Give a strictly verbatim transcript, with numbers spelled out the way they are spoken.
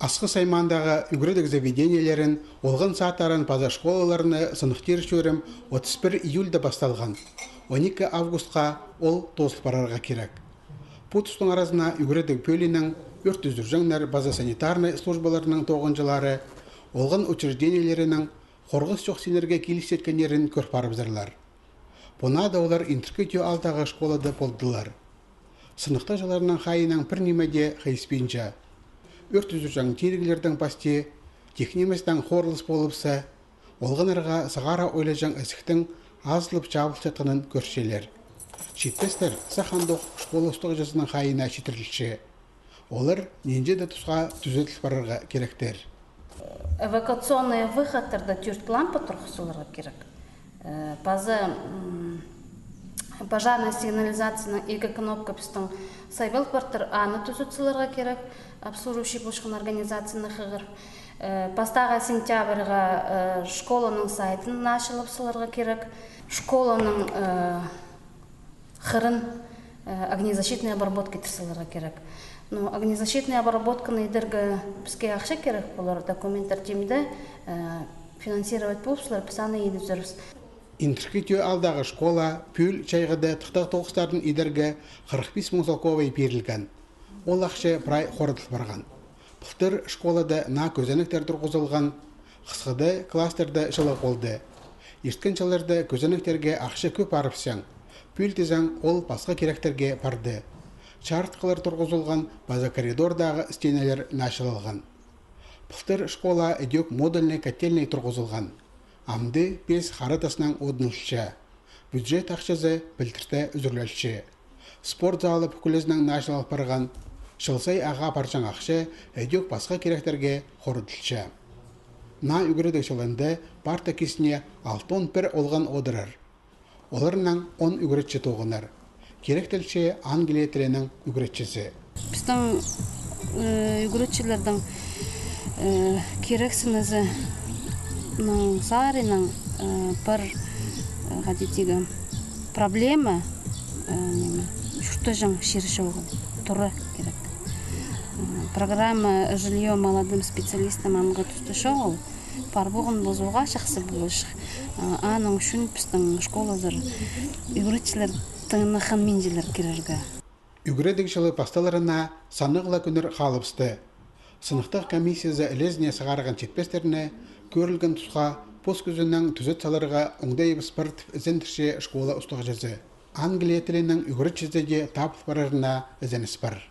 Асхыс аймаандағы ӱгредіг заведениелерін, олған садтарын паза школаларны сыныхтир чӧрім отыс пір июльда пасталған. Он ікі августха ол тоозыл парарға кирек. Пу тустың аразына ӱгредіг пӧлиинің, ӧрт ӱзӱрҷеңнер паза санитарнай службаларының тоғынҷылары, олған учреждениелерінің, хорғыс чох синнерге килісчеткеннерін кӧр парыбызарлар. Пу наада олар Интіркі Тӧӧ аалдағы школада полдылар. Сыныхтағҷыларның хайиинаң пір ниме дее хайыспинча. Ӧрт ӱзӱрҷең тиріглердең пасти тик ниместең хорылыс полыбысса, олғаннарға сығара ойлаҷаң ізіктің азылып чабылчатханын кӧрчелер. Читпестер сах андох школа устағҷызының хайиина читірілче. Олар нинҷе-де тусха тӱзеділ парарға киректер. Эвакуационный выходтарда тӧрт лампа турғызыларға кирек. Э, паза, м, пожарный сигнализацияның ікі кнопка пістің сайбал партыр, аны тӱзет саларға кирек, обслуживающий полчатхан организацияны хығыр. Э, пастағы сентябрьға, э, школаның сайтын началап саларға кирек. Школаның, э, хырын, э, огнезащитный обработка итір саларға кирек. Но огнезащитный обработканы идерге піске ахча кирек полар, документтер тимде, э, финансировать полып салар, піс аны идібізербіс. Интіркі Тӧӧ аалдағы школа пӱӱл чайғыда тыхтағ тоғыстарын идерге хырых пис муң салковай пирілген. Ол ахча прай хорадыл парған. Пылтыр школада наа кӧзенектер турғызылған, хысхыда класстарда чылығ полды. Ирткен чылларда кӧзенектерге ахча кӧп парыбысчаң, пӱӱл тізең ол пасха киректерге парды. Чарытхылар турғызылған паза коридордағы стеналар началалған. Пылтыр школа ідӧк модульный котельный турғызылған. Амды пес хара таснаң одынылча. Бюджет ахчазы пілдірте ӱзӱрлелче. Спорт залы пӱкӱлізінең началал парған. Чыл сай ағаа парҷаң ахча ідӧк пасха киректерге хорадылча. Наа ӱгредіг чылында парта кистіне алтон пір олған одырар. Оларнаң он ӱгретчі тоғынар. Киректелче Англия тілінің ӱгретчізі. Пістің, э, ӱгретчілердің, э, кирексінізінің саринаң, э, пір, э, хайди тирге, проблема, э, ниме, чуртаҷаң чир чоғыл, тура кирек. Э, программа «Жильё молодым специалистам» амғы туста чоғыл. Пар полған полза, уғаа чахсы поларҷых. А, аның ӱчӱн пістің школазар ӱгретчілер тың на хынминчалар кирерге. Ӱгредіг чылы пасталарына саннығ ла кӱннер халыбысты. Сыныхтағ комиссиязы ілезіне сығарған читпестерні кӧрілген тусха пос кӱзінең тӱзет саларға оңдайыбыс пар тіп ізендірче школа устағҷызы. Англия тілінің ӱгретчізі дее табыл парарына ізеніс пар.